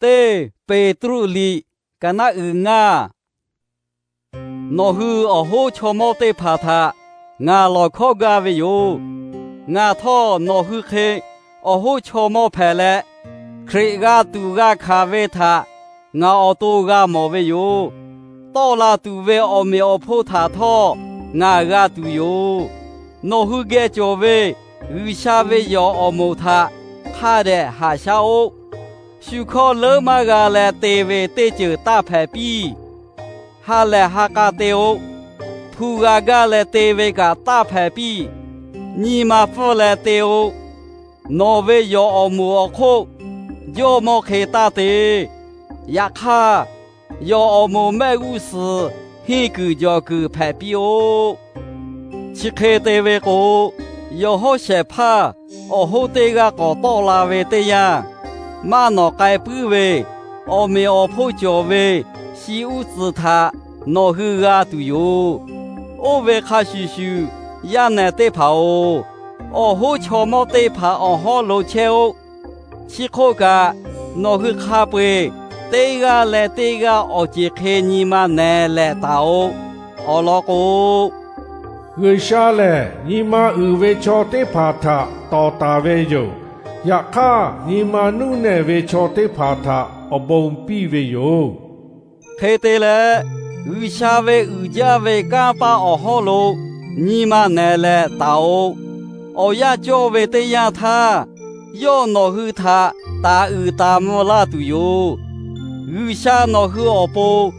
Teˇ Peˍtruˆ liꞈ, ka naˆ uiˍ ngaˇ. Nawˬ hui awˬ hoˉ chaw mawˇ teˇ hpaˍ htaꞈ ngaˬ lawˬ hkawˇ gaˇ ve yoˬ. Ngaˬ htawˇ nawˬ hui hk'e awˬ hoˉ chaw mawˇ hpehꞈ leh, Hkriꞈ g'a tuˬ g'a hkanˍ ve htaꞈ ngaˬ awˬ to g'a mawˬ ve yoˬ. Tawˆ la tuˬ ve awˬ meꞈ awˬ hponˇ htaꞈ htawˇ ngaˬ g'a tuˬ yoˬ. Nawˬ hui geh cawˬ ve G'uiˬsha ve yawˬ awˬ moˍ htaꞈ hk'a dehꞈ haꞈ shaˉ-oˆ. Shu hkawˇ leuˉ maˇ g'a leh te ve teˇ ceuˬ taˇ hpehꞈ piˇ. Ha lehˬ ha k'a te-o. Hpu g'a gaˇ leh te ve kaꞈ taˇ hpehꞈ piˇ. Nyi ma pfuhˇ leh te-o. Nawˬ ve yawˬ awˬ moˍ awˬ hk'oˆ jawˇmawˇ hk'e taˇ te. Yaꞈ hk'aˇ, yawˬ awˬ moˍ mehˆ g'uˇ suhˍ henˇ kuiˬ jawˬ kuiˬ hpehꞈ piˇ-oˆ. Chi hk'e te ve k'o, yawˬ hawˉ shehˍ hpaˇ awˬ hoˉ teˇ g'aˇ k'awꞈ tawˆ la ve teˇ yanˇ, maˇ nawꞈ k'ai puiˉ ve awˬ meꞈ awˬ hponˇ cawˬ ve shi uˉ tcuhˍ htaꞈ nawˬ hui g'a tuˬ yoˬ. Oˇ ve hk'a shuˍ shuˍ, yaˇ nehˬ teˇ hpaˍ-oˬ, awˬ hoˉ chaw mawˇ teˇ hpaˍ awˬ hawˉ lo chehˇ-oˆ. Chi hk'oˆ kaꞈ, nawˬ hui hk'a peu-eˬ teˇ g'aˇ leh teˇ g'aˇ awˬ ceˬ hk'e nyi ma nehˬ lehˍ taˍ-oꞈ. Awˬ lawn k'o, G'uiˬsha lehˬ nyi ma uiˍ ve chaw teˇ hpaˍ htaꞈ tawˍ taˍ ve yoˬ. Yaꞈ hk'aˇ, nyi ma nuˇ nehˬ ve chaw teˇ hpaˍ htaꞈ awˬ bon piˇ ve yoˬ. Hk'e te leh, G'uiˬsha ve uiˍ jaˇ ve kanˇ paˆ awˬ hawˉ lo nyi ma nehˬ lehˍ taˍ-oꞈ. Awˬ yanˇ cawˇ ve teˇ yanˇ htaˇ, yawˇ nawˬ hui htaꞈ taˍ uiˍ taˍ mvuh laˇ tuˬ yoˬ. G'uiˬsha nawˬ hui awˬ pon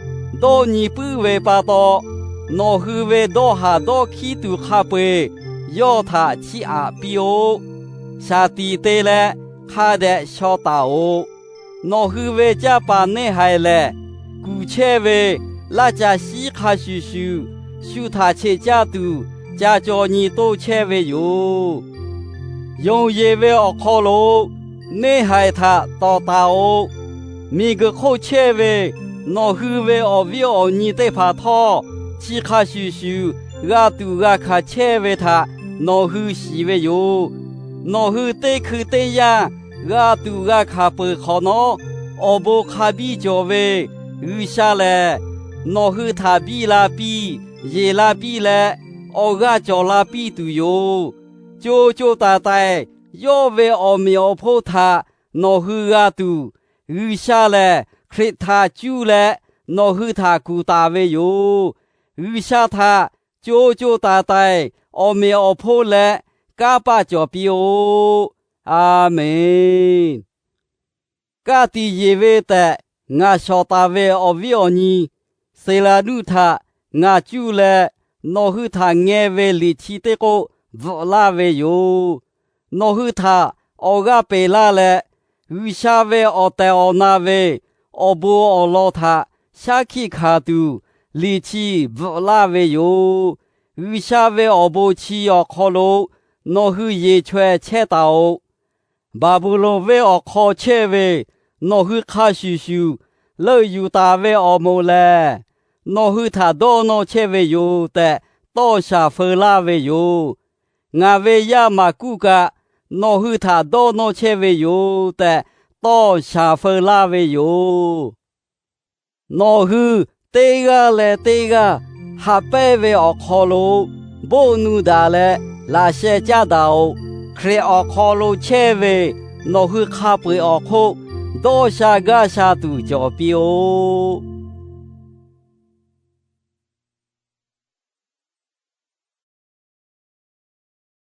dawˇ nyi puiˉ ve pa taw, nawˬ hui ve dawˇ haˍ dawˇ hkiˉ tuˬ hk'a peu-eˬ yawˇ htaꞈ chiˇ aꞈ piˇ-oˆ. Shaˍ tiꞈ te leh hk'a dehꞈ shaw taˍ-oꞈ. Nawˬ hui ve canˇ paˍ neˇ haiˬ lehˬ, kuˬ chehˇ ve laˇ ca shiˉ hk'a shuˍ shuˍ, shu htaꞈ cheꞈ caˇ tuˬ ca caw nyi toˇ chehˇ ve yoˬ. Yonˍ yeˬ ve awˬ hk'aw lo neˇ haiˬ htaꞈ tawˍ taˍ-oꞈ. Miˬguiˬ hk'oˆ chehˇ ve nawˬ hui ve awˬ viˉ awˬ nyi teˇ hpaˍ htawˇ, chi hk'a shuˍ shuˍ g'a tuˬ g'a hkanˍ chehˇ ve htaꞈ nawˬ hui shiˍ ve yoˬ. Nawˬ hui teˇ hkui teˇ yanˇ g'a tuˬ g'a hkanˍ peuˬ hk'awꞈ nawˉ, awˬ bon hk'a biˇ cawˬ ve G'uiˬsha lehˬ, nawˬ hui htaꞈ biˇ la piˇ, yeˬ la piˇ leh, awˬ g'aˇ cawˬ la piˇ tuˬ yoˬ. Co co taiˍ taiˍ yawˇ ve awˬ meꞈ awˬ hponˇ htaꞈ nawˬ hui g'a tuˬ, G'uiˬsha lehˬ Hkriꞈ htaꞈ cuˇ leh nawˬ hui htaꞈ kuˬ taˍ ve yoˬ. G'uiˬsha htaꞈ co co taiˍ taiˍ awˬ meꞈ awˬ hponˇ leh kanˇ paˆ cawˬ piˇ-oˆ. A menˍ. Kaˇ tiꞈ yeˬ ve tehꞈ ngaˬ shawˍ taˍ ve awˬ viˉ awˬ nyi Seˍlaˍnuˆ htaꞈ ngaˬ cuˇ leh, nawˬ hui htaꞈ ngeh ve liꞈ chi teˇ k'oˆ bvuhꞈ laˇ ve yoˬ. Nawˬ hui htaꞈ awˬ g'aˇ peꞈ laˇ leh, G'uiˬsha ve awˬ tehˬ awˬ na ve awˬ bon awˬ lawn htaꞈ shaˉ hkiˆ hkanˍ tuˬ, liꞈ chi bvuhꞈ laˇ ve yoˬ. G'uiˬsha ve awˬ bon chi awˬ hk'aw lo nawˬ hui yeˬ chaweh chehˇ taˍ-oꞈ. Baˍbuˍlonˍ venˇ awˬ hk'aw chehˇ ve nawˬ hui hk'a shuˍ shuˍ, leuˆ yuˬ taˍ ve awˬ moˍ lehˬ, nawˬ hui htaꞈ dawˇ nawˇ chehˇ ve yoˬ tehꞈ tawˇ shaˍ feu laˇ ve yoˬ. Ngaˬ ve yaˇ maˍ kuˇ kaꞈ nawˬ hui htaꞈ dawˇ nawˇ chehˇ ve yoˬ tehꞈ tawˇ shaˍ feu laˇ ve yoˬ. Nawˬ hui teˇ g'aˇ leh teˇ g'aˇ haꞈ pehnˇ ve awˬ hk'aw lo boˆ nu daꞈ leh laꞈ sheh caˉ daꞈ-oꞈ. Hkriꞈ awˬ hk'aw lo chehˇ ve nawˬ hui hk'a peu-eˬ awˬ hk'oˆ dawˇ sha gaˇ sha tuˬ cawˬ piˇ-oˆ.